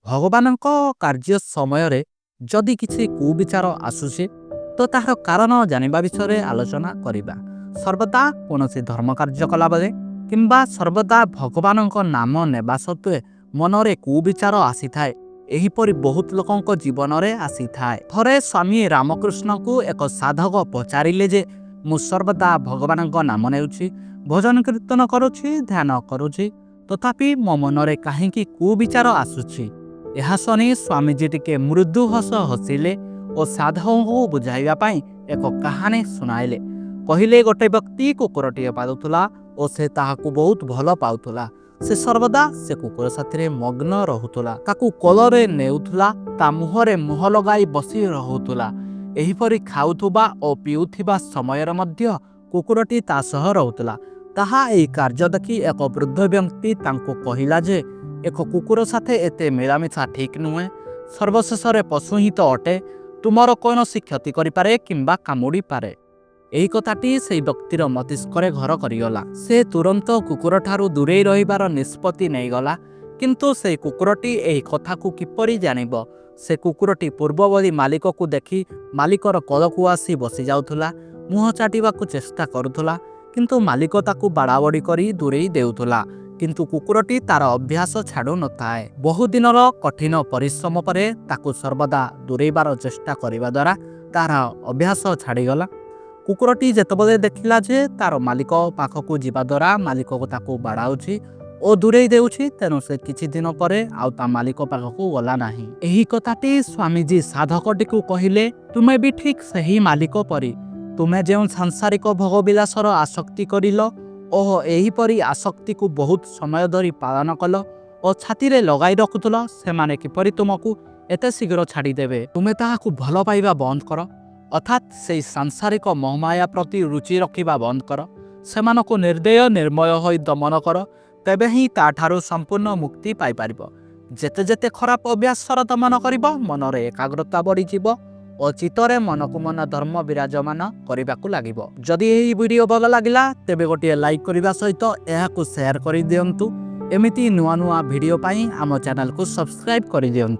ଭଗବାନଙ୍କ କାର୍ଯ୍ୟ ସମୟରେ ଯଦି କିଛି କୁବିଚାର ଆସୁଛି, ତ ତାହାର କାରଣ ଜାଣିବା ବିଷୟରେ ଆଲୋଚନା କରିବା। ସର୍ବଦା କୌଣସି ଧର୍ମ କାର୍ଯ୍ୟ କଲାବେଳେ କିମ୍ବା ସର୍ବଦା ଭଗବାନଙ୍କ ନାମ ନେବା ସତ୍ତ୍ୱେ ମନରେ କୁବିଚାର ଆସିଥାଏ। ଏହିପରି ବହୁତ ଲୋକଙ୍କ ଜୀବନରେ ଆସିଥାଏ। ଥରେ ସ୍ୱାମୀ ରାମକୃଷ୍ଣଙ୍କୁ ଏକ ସାଧକ ପଚାରିଲେ ଯେ ମୁଁ ସର୍ବଦା ଭଗବାନଙ୍କ ନାମ ନେଉଛି, ଭଜନ କୀର୍ତ୍ତନ କରୁଛି, ଧ୍ୟାନ କରୁଛି, ତଥାପି ମୋ ମନରେ କାହିଁକି କୁବିଚାର ଆସୁଛି? ଏହା ଶୁଣି ସ୍ୱାମୀଜୀ ଟିକେ ମୃଦୁ ହସ ହସିଲେ ଓ ସାଧକଙ୍କୁ ବୁଝାଇବା ପାଇଁ ଏକ କାହାଣୀ ଶୁଣାଇଲେ। କହିଲେ, ଗୋଟେ ବ୍ୟକ୍ତି କୁକୁରଟିଏ ପାଳୁଥିଲା ଓ ସେ ତାହାକୁ ବହୁତ ଭଲ ପାଉଥିଲା। ସେ ସର୍ବଦା ସେ କୁକୁର ସାଥିରେ ମଗ୍ନ ରହୁଥିଲା, ତାକୁ କୋଳରେ ନେଉଥିଲା, ତା ମୁହଁରେ ମୁହଁ ଲଗାଇ ବସି ରହୁଥିଲା। ଏହିପରି ଖାଉଥିବା ଓ ପିଉଥିବା ସମୟରେ ମଧ୍ୟ କୁକୁରଟି ତା ସହ ରହୁଥିଲା। ତାହା ଏହି କାର୍ଯ୍ୟ ଦେଖି ଏକ ବୃଦ୍ଧ ବ୍ୟକ୍ତି ତାଙ୍କୁ କହିଲା ଯେ ଏକ କୁକୁର ସାଥେ ଏତେ ମିଳାମିଶା ଠିକ୍ ନୁହେଁ। ସର୍ବଶେଷରେ ପଶୁ ହିଁ ତ ଅଟେ, ତୁମର କୌଣସି କ୍ଷତି କରିପାରେ କିମ୍ବା କାମୁଡ଼ି ପାରେ। ଏହି କଥାଟି ସେଇ ବ୍ୟକ୍ତିର ମସ୍ତିଷ୍କରେ ଘର କରିଗଲା। ସେ ତୁରନ୍ତ କୁକୁରଠାରୁ ଦୂରେଇ ରହିବାର ନିଷ୍ପତ୍ତି ନେଇଗଲା। କିନ୍ତୁ ସେଇ କୁକୁରଟି ଏହି କଥାକୁ କିପରି ଜାଣିବ? ସେ କୁକୁରଟି ପୂର୍ବ ଭଳି ମାଲିକକୁ ଦେଖି ମାଲିକର କୋଳକୁ ଆସି ବସିଯାଉଥିଲା, ମୁହଁ ଚାଟିବାକୁ ଚେଷ୍ଟା କରୁଥିଲା, କିନ୍ତୁ ମାଲିକ ତାକୁ ବାଡ଼ାବଡ଼ି କରି ଦୂରେଇ ଦେଉଥିଲା। କିନ୍ତୁ କୁକୁରଟି ତାର ଅଭ୍ୟାସ ଛାଡ଼ୁନଥାଏ। ବହୁଦିନର କଠିନ ପରିଶ୍ରମ ପରେ ତାକୁ ସର୍ବଦା ଦୂରେଇବାର ଚେଷ୍ଟା କରିବା ଦ୍ୱାରା ତାର ଅଭ୍ୟାସ ଛାଡ଼ିଗଲା। କୁକୁରଟି ଯେତେବେଳେ ଦେଖିଲା ଯେ ତାର ମାଲିକ ପାଖକୁ ଯିବା ଦ୍ୱାରା ମାଲିକ ତାକୁ ବାଡ଼ାଉଛି ଓ ଦୂରେଇ ଦେଉଛି, ତେଣୁ ସେ କିଛି ଦିନ ପରେ ଆଉ ତା ମାଲିକ ପାଖକୁ ଗଲା ନାହିଁ। ଏହି କଥାଟି ସ୍ୱାମୀଜୀ ସାଧକଟିକୁ କହିଲେ, ତୁମେ ବି ଠିକ୍ ସେହି ମାଲିକ ପରି। ତୁମେ ଯେଉଁ ସାଂସାରିକ ଭୋଗବିଳାସର ଆସକ୍ତି କରିଲ ଓ ଏହିପରି ଆସକ୍ତିକୁ ବହୁତ ସମୟ ଧରି ପାଳନ କଲ ଓ ଛାତିରେ ଲଗାଇ ରଖୁଥିଲ, ସେମାନେ କିପରି ତୁମକୁ ଏତେ ଶୀଘ୍ର ଛାଡ଼ିଦେବେ? ତୁମେ ତାହାକୁ ଭଲ ପାଇବା ବନ୍ଦ କର, ଅର୍ଥାତ୍ ସେଇ ସାଂସାରିକ ମୋହମାୟା ପ୍ରତି ରୁଚି ରଖିବା ବନ୍ଦ କର। ସେମାନଙ୍କୁ ନିର୍ଦ୍ଦୟ ନିର୍ମମ ହୋଇ ଦମନ କର, ତେବେ ହିଁ ତାଠାରୁ ସମ୍ପୂର୍ଣ୍ଣ ମୁକ୍ତି ପାଇପାରିବ। ଯେତେ ଯେତେ ଖରାପ ଅଭ୍ୟାସର ଦମନ କରିବ, ମନରେ ଏକାଗ୍ରତା ବଢ଼ିଯିବ ଓ ଚିତ୍ତରେ ମନକୁ ମନ ଧର୍ମ ବିରାଜମାନ କରିବାକୁ ଲାଗିବ। ଯଦି ଏହି ଭିଡ଼ିଓ ଭଲ ଲାଗିଲା, ତେବେ ଗୋଟିଏ ଲାଇକ୍ କରିବା ସହିତ ଏହାକୁ ସେୟାର କରିଦିଅନ୍ତୁ। ଏମିତି ନୂଆ ନୂଆ ଭିଡ଼ିଓ ପାଇଁ ଆମ ଚ୍ୟାନେଲକୁ ସବସ୍କ୍ରାଇବ୍ କରିଦିଅନ୍ତୁ।